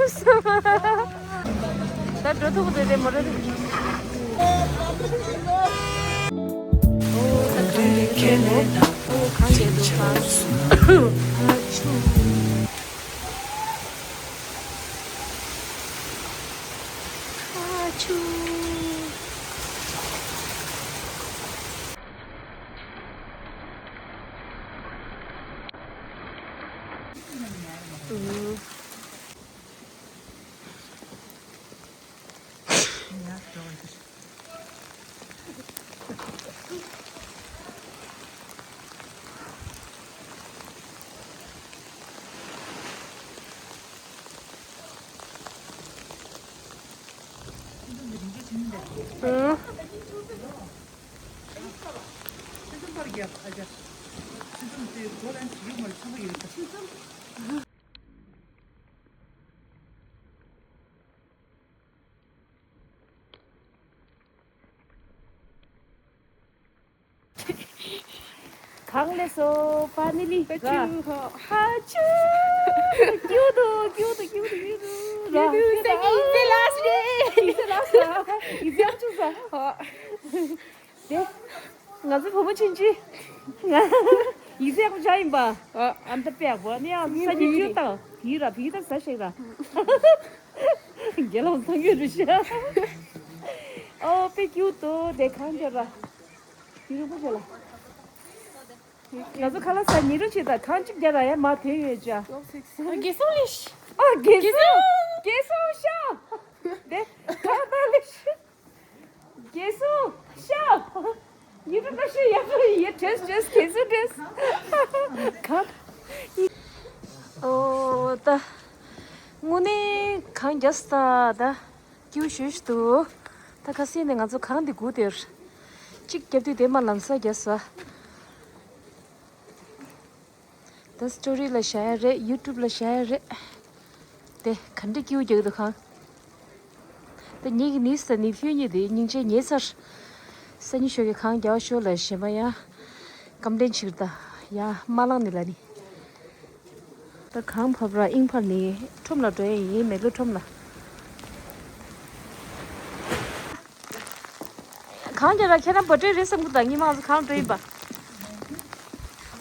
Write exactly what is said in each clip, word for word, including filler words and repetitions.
ད་འགྲོ་ཐུབ་ཀྱི་འདུག་དེ་མོ་རེད། ཨོ་ད་གང་གི་ཁེ་ནས་ད་ཨོ་གང་གི་འདུག་ཨ་ཆུ། ཨ་ཆུ། ཨུ། ཨུ། གང་ལེ་སོ་ཕ་ནི་ལི་ཧ་ཆུ་ཧ་ཆུ། ཀྱུ་ཏུ་ཀྱུ་ཏུ་ཀྱུ་ཏུ་ཀྱུ་ཏུ། ཀྱུ་ཏུ་སེ་ནི་ཨི་ཛི་ལ་སི་ཌེ། ཨི་ཛི་ཨ་ཆུ་ས། དེ། ང་ཚོ་བུ་མོ་ཆུང་ཆུང་། ཡིག་ཚད་ཡག་པོ་ཆགས་ཡིན་པ། ཨ་ཨ་མ་ད་དཔེ་ཡག་པོ་ནི་ཡང་ས་ཉིན་ཡོད་དང་བི་ར་བི་ད་ཟ་ཞིག་ར། རྒྱལ་ལོངས་ཚང་ཡོད་རུ་ཤ། ཨོ་དཔེ་ཀྱུ་ཏོ་དེ་གང་རྒྱ་ར། བི་རུ་པོ་ཅོ་ལ། ང་ཚོ་ཁ་ལག་ཟ་ཉི་རུ་ཆེ་ད་གང་གཅིག་རྒྱ་ར་ཡ་མ་དེ་ཡོད་ཅག་དགེ་སོང་ལེ་ཤ། ཨོ་དགེ་སོང་། དགེ་སོང་ཤ། དེ་གང་ད་ལེ་ཤ། རྒྱལ་སོང་ཤ། ཡིད་དུ་ལྟ་ཤེས་ཡག་པོ་ཡིན། ཡ་བྲེས་བྲེས་རྒྱལ་སོང་བྲེས། གང་། ཨོ་ད། དངོས་གནས་གངས་རྒྱབ་ས་ད། སྐྱིད་པོ་ཞེ་ཞིག་འདུག་ད་ཁ་སང་ནས་ང་ཚོ་གངས་འདི་སྒུག་དེར། གཅིག་རྒྱབ་དུས་དེ་མ་ལམ་སང་རྒྱབ་ས། ད་སི་ཊོ་རི་ལ་བཞག་ཡ་རེད། ཡུ་ཊུབ་ལ་བཞག་ཡ་རེད། དེ་ག་འདྲ་སྐྱིད་པོ་རྒྱག་གི་འདུག་གང་། ད་ངེད་ཀྱི་ནི་ས་ནི་ཕིའུ་གཉིས་དེ་སྙིང་རྗེ་ཉེ་ཚར། སང་ཉིན་ཞོགས་ཀྱི་གངས་རྒྱག་ཤོག་ལ་གཞན་པ་ཡ། སྐམ་དྲན་ཆིག་ད། ཡ་མ་ལངས་ནི་ལ་ནི། ད་གངས་བབས་ར་དབྱིངས་འཕར་ནི་ཁྲོམ་ལ་འགྲོ་ཡ་ཡིན། མེག་ལོ་ཁྲོམ་ལ། གངས་རྒྱབ་ར་ཁྱེད་རང་བ་ཊེ་རེད་བསམ་གི་འདུག་ད་ཉི་མ་ང་ཚོ་གངས་འགྲོ་ཡིན་པ།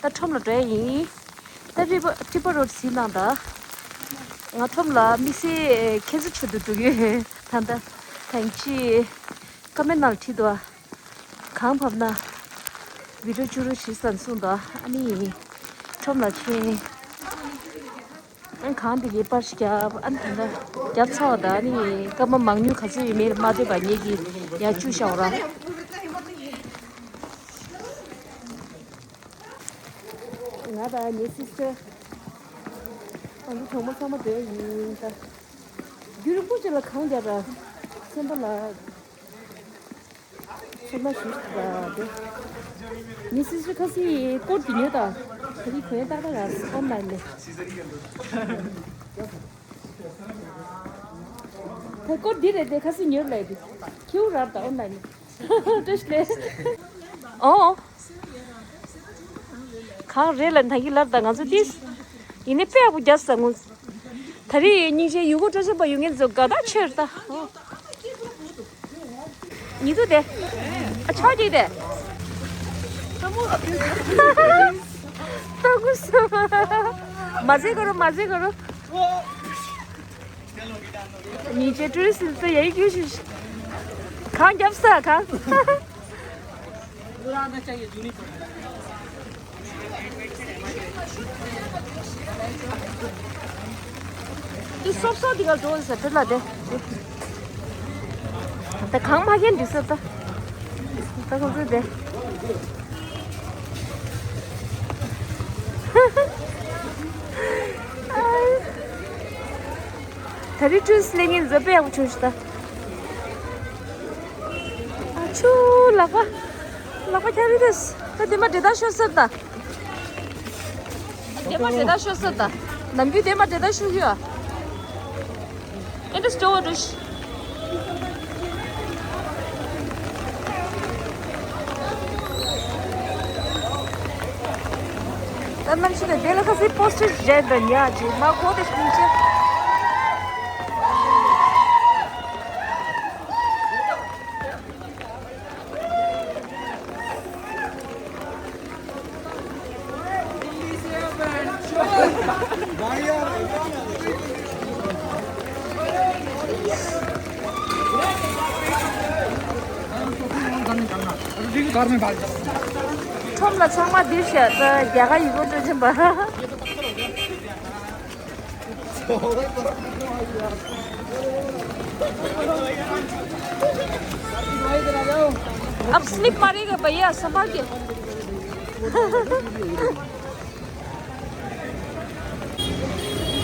ད་ཁྲོམ་ལ་འགྲོ་ཡ་ཡིན། ད་ཊི་པ་ཊི་པ་རོ་ཌི་ཟིན་ནང་ད། ང་ཁྲོམ་ལ་དམིགས་བསལ་ཁྱེད་ཚོ་ཆེད་དུ་འགྲོ་གི་ཡོད། ད་ད་ཐེང་ཆི། ཀ་མེན་ནང་ལ་ཁྲིད་དོ། གངས་བབས་ན། བི་ཌི་ཡོ་བཅུག་རོགས་བྱེད་ཟེར་གསུངས་དོ། ཨ་ནི། ཁྲོམ་ལ་ཕྱིན། ཨ་གངས་དེ་གའི་པར་ཞིག་རྒྱབ། ཨ་ནི་ད་ལྟ་རྒྱབ་ཚར་བ་ད། ཨ་ནི་སྐར་མ་མང་ཉུང་ག་ཚོད་ཡོད་མེད་མ་ལྟོས་པ་ངེད་ཀྱིས་ཡར་བཅུག་བཞག་ར། ང་དང་ངའི་སིས་ཊར། ང་ཚོ་གྲོགས་མོ་ཚང་མ་འགྲོ་ཡ་ཡིན་ད། རྒྱུན་རིང་པོ་ཅིག་ལ་གངས་རྒྱབ་ར། སེམས་པ་ལ། ཚོར་སྣང་ཞིག་འདུག་ག་དེ། ངའི་སིས་ཊར་ཁ་སང་ཀོཊ་འདི་ཉོས་དང་། ད་རིང་གོན་ཏག་ཏག་ར་ཨོན་ལན་ནས། ད་ཀོཊ་འདི་རེད་དེ་ཁ་སང་ཉོས་ལ་དེ། ཁྱེའུ་རར་དང་ཨོན་ལན་ནས། བཀྲ་ཤིས་བདེ་ལེགས། ཨོ། གང་རེད་ལ་ད་གི་ལར་ད་ང་ཚོ་ཏིས། ཡིན་ནའི་དཔེ་ཡག་པོ་རྒྱབ་ས་ངོ་། ད་རེས་སྙིང་རྗེ་ཡུལ་སྐོར་སྤྲོ་འཆམ་པ་ཡོང་མཁན་ཚོ་དགའ་ཐག་ཆོད་ད། ཉི་དུ་དེ། ཨ་ཆོག་ཅིག་དེ། ཏ་གུ་སུ། མ་ཟེ་གོ་རུ་མ་ཟེ་གོ་རུ། ཉིན་བྱེད་ཊུ་རི་སི་ཚོ་ཡ་ཡི་ཁྱུ་ཞིག་གང་རྒྱབ་ས་གང་། དེ་སོབ་སོབ་དེ་ག་འགྲོ་ས་དེ་ལ་དེ། ད་གང་མ་མཁན་འདི་ས་ད། ད་ཁོང་ཚོ་དེ། ད་རེས་ཊུ་རི་སི་སླེབས་མཁན་ཚོ་དཔེ་ཡག་པོ་བྱུང་ཤག་ད། ཨ་ཆུ་ལག་པ། ལག་པ་འཁྱག་རེད་དེ། ད་དེ་མ་འདྲེ་ད་ཤོར་ས་ད། དེ་མ་འདྲེ་ད་ཤོར་ས་ད། ནམ་རྒྱུན་དེ་མ་འདྲེ་ད་ཤོར་གི་ཡོད། ཨེ་འདྲ་སྤྲོ་བོ་འགྲོ་ཤི། ད་ནམ་ཞིག་ནས་དེ་ལ་ཁ་སའི་པོ་སི་ཊར་གཞན་དང་ཉག་ཅིག་མ་གོ་དེ་ཤིང་ཆེ། ཁྲོམ་ལ་ཚང་མ་འདིར་བཞག་ད་རྒྱ་གར་ཡིག་པོ་སྤྲོད་ཀྱིན་པ། अब स्लिप मारेगा भैया, संभाल के।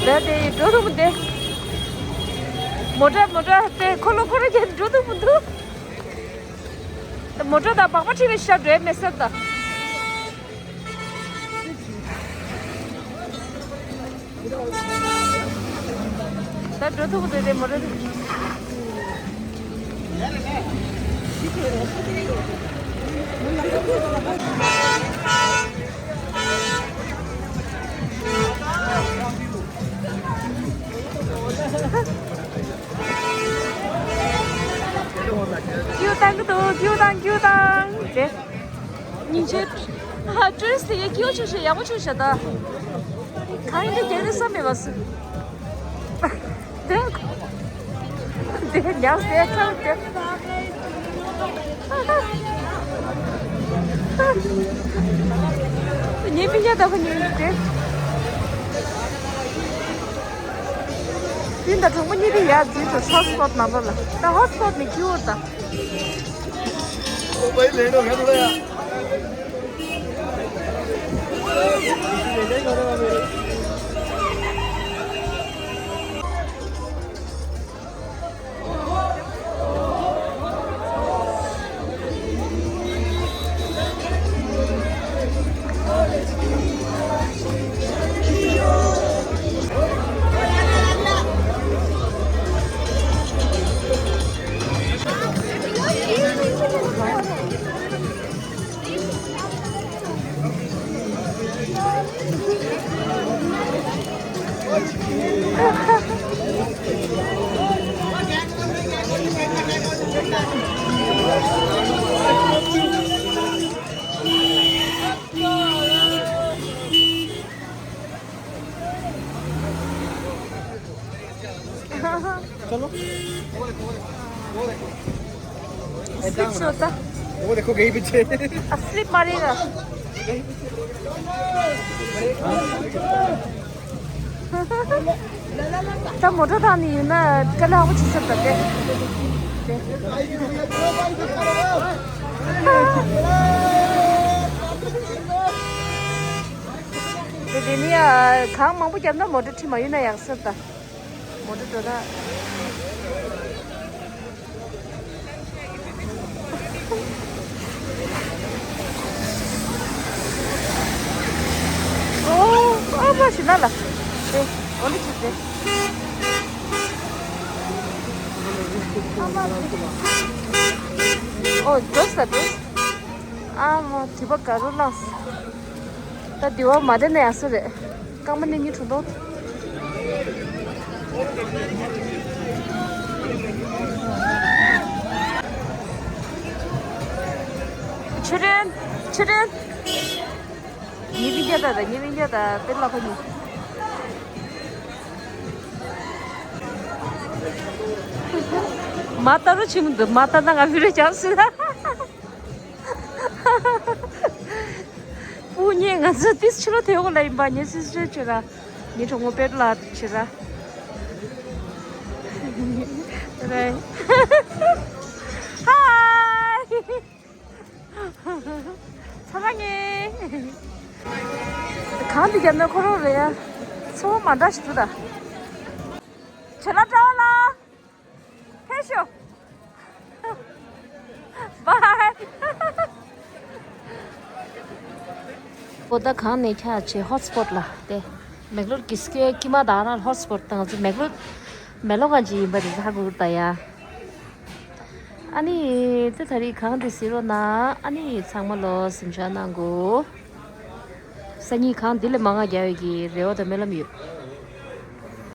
ད་དེ་འགྲོ་ཐུབ་མི་འདུག་མོ་ཊ་མོ་ཊ་དེ་འཁོར་ལོ་འཁོར་རེ་བྱས་འགྲོ་ཐུབ་མི་འདུག་མོ་ཊ་དང་སྦག་སྦག་ཁྲིད་རེ་ཤ་འགྲོ་མེད་ས་ད། ད་འགྲོ་ཐུབ་ཀྱི་འདུག་དེ་མོ་ཊ་དེ། ཀིའུ་བཏང་གི་འདུག་ཀིའུ་བཏང་ཀིའུ་བཏང་། དེ་སྙིང་རྗེ། ཧ་ཀྲུའུ་རི་སི་དེ་གའི་ཀིའུ་ཆུང་ཤོས་ཡག་པོ་བྱུང་ཤག་ད། གང་ཡིན་དེ་རྒྱག་རེས་བསམ་མེད་པ་སུ། དེ། དེ་ཉག་སེ་ཁྲག་དེ། ཉེ་མི་ཉག་ད་ཁོ་ཉེ་དེ། དེ་འདྲ་གྲོགས་པོ་གཉིས་དེ་ཡར་འཛུལ་སོང་ཧོ་སི་པོ་ཊི་ནང་ལོགས་ལ། ད་ཧོ་སི་པོ་ཊི་ནས་ཁྱེར་འོང་ད། चलो। स्लिप होता। वो देखो, गई पीछे। अब स्लिप मारेगा। ད་མོ་ཊ་ཐང་ནས་ཡིན་ན་དཀའ་ལས་ཁག་པོ་བྱེད་ས་ད་དེ། དེ་དེ་ནས་གང་མང་པོ་བརྒྱབ་ན་མོ་ཊ་ཁྲིད་མ་ཡོང་ན་ཡག་ས་ད། མོ་ཊ་འགྲོ་ད། ཨོ། ཨ་མ་ཞི་ན་ལ། ཨེ། ཨོ་ལི་ཅི་ཟེ། ཨ་མ། ཨོ་འགྲོ་ས་འགྲོ། ཨ་མ་དྲི་བ་ག་རུ་ལངས། ད་དེ་བ་མ་དེ་ནས་ཡག་སོ་རེད། རྐང་མ་ནས་གཉིས་གྲུ་འདུག་ཆུ་རེན། ཆུ་རེན། ཉི་མི་རྒྱ་ད་ད་ཉི་མི་རྒྱ་ད་དཔེ་ལ་ཁོ་ཉི། མ་ལྟ་རུ་ཆི་མི་འདུག་མ་ལྟ་ན་ང་བི་རེ་ཅང་སྲིད། སྤུ་ཉེ་ང་ཚོ་ཏིས་ཕྱི་ལོ་དེ་འོག་ལ་ཡིན་པ་ཉེ་སི་སི་ཆེ་ར། ཉེ་གྲོགས་མོ་པེད་ལ་ཆེ་ར། རེད། ཧའི། ཚ་ལ་ངེ། གང་འདི་རྒྱབ་ན་ཁོ་རང་རེད་ཡ། ཚོ་མ་འདྲ་ཞིག་འདུག་ད། ཆེ་ལ་བཀྲ་བ་ལ། ཕེབས་ཤོག་བའི། ཨོ་ད་གང་ནས་ཁྱག་ཆེ་ཧོ་སི་པོ་ཊི་ལ་དེ། མེག་ལོར་གྱི་སྐད་ཀྱི་མ་ད་ར་ཧོ་སི་པོ་ཊི་དང་ང་ཚོ་མེག་ལོར་མེ་ལོ་གང་ཅི་ཡིན་པ་དེ་ཧ་གོ་གི་ད་ཡ། ཨ་ནི་དེ་ད་རེས་གང་དེ་ཟེར་རོ་ན། ཨ་ནི་ཚང་མ་ལོ་གཟིམ་ཤག་གནང་གོ་སང་ཉིན་གང་འདི་ལས་མང་ང་རྒྱག་ཡོད་ཀྱི་རེ་བ་དང་སྨོན་ལམ་ཡོད།